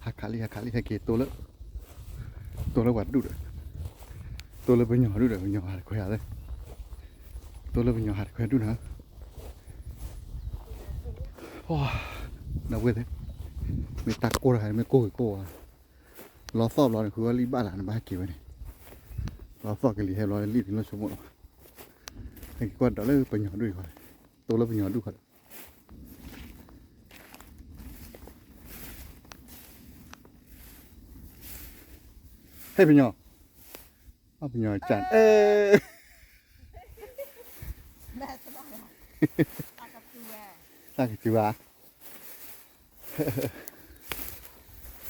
ဟးခးလံ ဟးခးလံ ဟဲက့ၤတိၢ်လၢ, တိၢ်လၢပှၤဒူၣ်ဒီး, တိၢ်လၢပညီဒူၣ်ဒီး ပညီဟးတခွဲဧါ, တိၢ်လၢပညီဟးတခွဲဒူၣ်နၤ, ဒီပုၢ်ဝဲၢ်သ့ၣ်, မ့ၢ်တၢ်ကိၢ်တခါ မ့ၢ်ကိၢ်ဂ့ၤကိၢ်ဝါ, လီသီၣ်ဘျီန့ၣ် ဃုအီၣ်လံဘၣ်လၢနဘၣ်ဟဲက့ၤဝဲန့ၣ်, လီသီၣ်ကလံၤဟဲဘျီလံ လံာ်တလိၣ်ဆိကမိၣ်လီၤ, ဟဲက့ၤကွၢ်ဒီးလၢပညီဒူၣ်အံၤဃီ, တိၢ်လၢပညီဒူၣ်ဃီဒီး ဟဲပညီ, အပညီကၢ်, အဲ, တၢ်ကစူၤဘၣ်,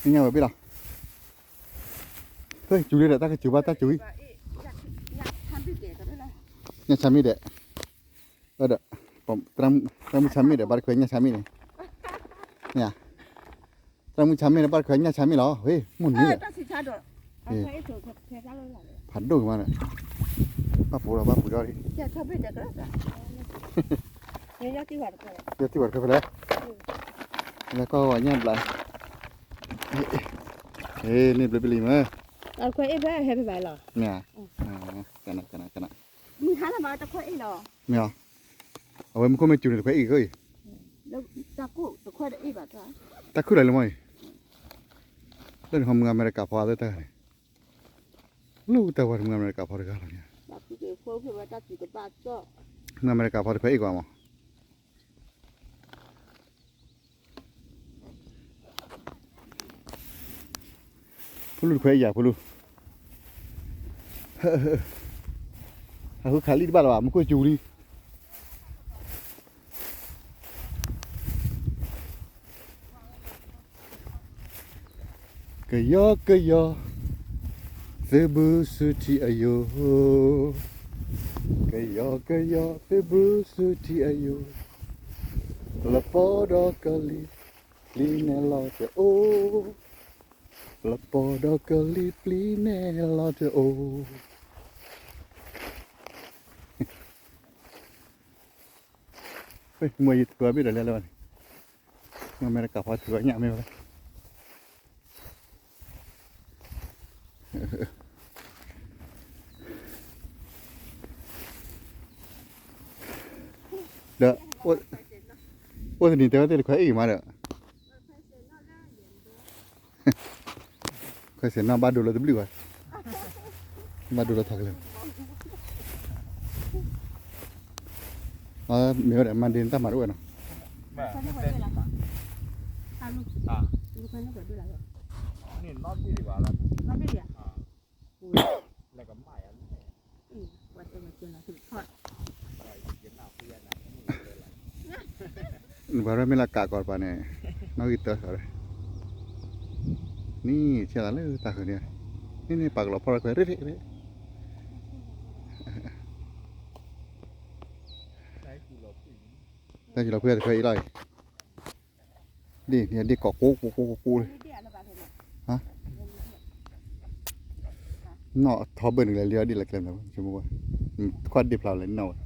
နညါဝဲဘ့ၣ်လီၤ, ဟဲကစူၤလံဒီး တၢ်ကစူၤဘၣ် တၢ်ကစူၤအံၤ, ညၣ်ဆါမ့ၢ်ဒဲး, ဒီး, သရၣ်မုၣ်ဆါမ့ၢ်ဒီး ဘၣ်တခွဲညၣ်ဆါမ့ၢ်န့ၣ်, သရၣ်မုၣ်ဆါမ့ၢ်န့ၣ် ဘၣ်တခွဲညၣ်ဆါမ့ၢ်လီၤ, ဝ့ၢ် မုၢ်နံၤဒီး, ဖးဒိၣ်ကမၣ်ဒီး, ဘၣ်ပူၤလီၤ ဘၣ်ပူၤဒီးလံ, ယီၢ်တံၢ်ဝဲတခွဲဖဲလဲၣ်, လၢကီၢ်ဝဲညၣ်ဘျါ, န့ၣ်ဘျါဘ့ၣ်လံမ့ၢ်, ခွဲအ့ၣ်ဖဲဟဲဖဲဘၣ်လီၤ, မ့ၢ်ဧါ, ကန, မ့ၢ်ဧါ, အဝဲမူခိၣ်မ့ၢ်စူၤန့ၣ် တခွဲအ့ၣ်ကီးအံၤ, တၢ်ခုၣ်လီၤလံမ့ၢ်အံၤ, လၢနဟီမုၢ်အမဲရကၤဖီအသၢတၢ်ဂၤန့ၣ်, လၢတၢ်ဝဲတမုၢ်အမဲရကၤဖီတဂၤလီၤန့ၣ်, မုၢ်အမဲရကၤဖီတခွဲအ့ၣ်ကွၢ်မး, ဖိလူၢ်တခွဲအ့ၣ်ယၤဖိလူၢ်, အဃုခးလံတဘၣ်လၢၤဘၣ် မူခိၣ်စူၤလံ ကယီကယီ သုးဘူးဆူထံအယိာ်, ကယီကယီ သုးဘူးဆူထံအယိာ်, လပီဒီးကလံၤ ပျံၤနဲၣ်လီၤတအိၣ်, လပီဒီးကလံၤ ပျံၤနဲၣ်လီၤတအိၣ်. မ့ၢ်ယထုးအီၤဘ့ၣ်ဒီးလဲၤလၢၤဘၣ်န့ၣ်, မ့ၢ်မဲတကးဖီထုးအီၤညၣ်မ့ၢ်ဝဲ, ဒီး အိၣ်တနံၤတဲဝဲသ့ၣ်တခွဲအ့ၣ်မးဒီး ခွဲးစဲးနီၣ်ဘၣ်ဒိလၢတဘျုးဘၣ်, ဘၣ်ဒိလၢထီကလဲာ်, မ့ၢ်ဝဲဒၣ် Monday န့ၣ် တၢ်မၤတအိၣ်နီၤ, နပှၤရဲမ့ၢ်လၢကးကီးတပၤန့ၣ်, နီၣ်ဂံၢ်တၢ်ဃီ, နံၣ်ဆဲးလၢတၢ်ဃုာ်န့ၣ်, နံၣ်န့ၣ်ပာ်ကလီၤဖီၣ်ရၢခွဲးရ့ၣ်ရ့ၣ်, တၢ်ကလီၤဖုၣ်တခွဲအံၤလီၤအံၤ, ဒ်န့ၣ်ဒ်ကိးကိးကိးကိးကိးလံ, နီၣ်ထီဘၢၣ်နုာ်လၢလံအီၤဒ်လဲၣ်ကျဲမး, ခွါဒ့ၣ်ဖျါလၢနီၣ်ဝဲ ခးဝဲလ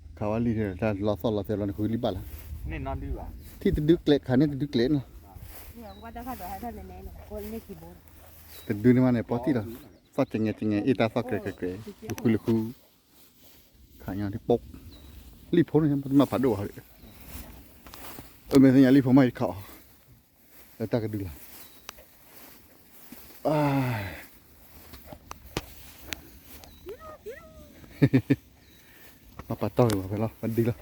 ံ တၢ်လီၤသီၣ်လီၤသဲလီၤန့ၣ် ဃုလံဘၣ်လၢ, ထံၣ်တဒုကျဲးခါန့ၣ်တဒုကျဲးနီၤ, တဒုန့ၣ်မးန့ၣ် ပီၢ်ထံၣ်လီၤ, သီၣ်ကညဲကညဲ အ့ၣ်တၢ်သီၣ်ကြဲးကြဲးကြဲး လဃုလဃု, ခးညါတပိၢ်, လံၣ်ဖိန့ၣ် မ့ၢ်တမၤဖးဒိၣ်ဘၣ်, အမ့ၢ်သ့ၣ်ညါလံၣ်ဖိမးယခးအီၤ, လၢတၢ်ကဒုလီၤ မၤပာ်တီၢ်ဂ့ၤဘၣ်ဖဲလီၤ ပဒ်လီၤ, ဒ်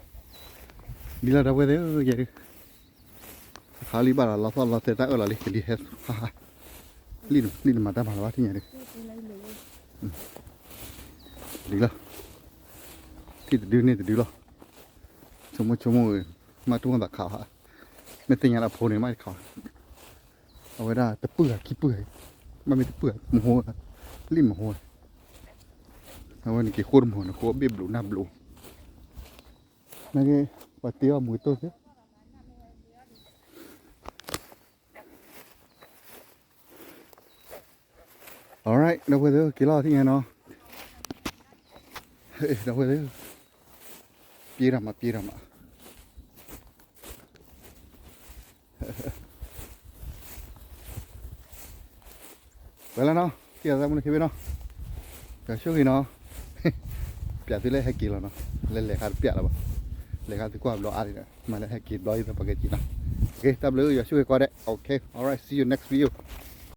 လီၤဒီပုၢ်ဝဲၢ်သ့ၣ်ဧၢ, ယဲဒုး, ခးလံဘၣ်လီၤ လီၤသီၣ်လီၤသဲတၢ်အၢၣ်လီၤလံ ကလံၤဟဲ, လံၣ်တမၤတၢ်မၤလၢၤဘၣ်ထံၣ်ညါဒုး, ဒ်လီၤ, ထံၣ်တဒုန့ၢ်တဒုလီၤ, ဆိကမိၣ်ဆိကမိၣ်, မ့ၢ်တမ့ၢ်ဘၣ်ခး, မ့ၢ်သ့ၣ်ညါလၢအဖိန့ၣ် မ့ၢ်တခး အဝဲဒၣ်တပုၢ်ဂၤခံပုၢ်ဂၤ, မ့မ့ၢ်တပုၢ်ဂၤ မဟိ, လံၣ်မဟိ, အဝဲန့ၣ်က့ၤဃိတမဟိ နဃိဘ့ၣ်ဘျုးနၢ်ဘျုး, နက့ၤ ပှၤတ့အီၣ်မူကတိၢ်သ့, alright ဒီပုၢ်ဝဲၢ်သ့ၣ် က့ၤလီၤထံၣ်ညါနီၤ, ဒီပုၢ်ဝဲၢ်သ့ၣ် ပှၤကညီန့ၣ်မ့ၢ်က့ၤမး ပှၤကညီန့ၣ်မ့ၢ်က့ၤမး ပှၤကညီန့ၣ်မ့ၢ်က့ၤမး ပှဲၤလီၤနီၤ ထံၣ်သးမုၢ်လၢ်ခံဘ့ၣ်နီၤ ယွၤဆိၣ်ဂ့ၤနီၤ ပျးသုလၢဟဲက့ၤလီၤနီၤ လၢလဲၤခါတပျးလၢၤဘၣ် လဲၤခါသုကွၢ်ဘျီအါဒံးဒီး မ့ၢ်လၢဟဲက့ၤဘျီအံၤသပှၢ်က့ၤက့ၤနီၤ okay တၢ်ဘျုး ယွၤဆိၣ်ဂ့ၤကိးဂၤဒဲး okay alright see you next video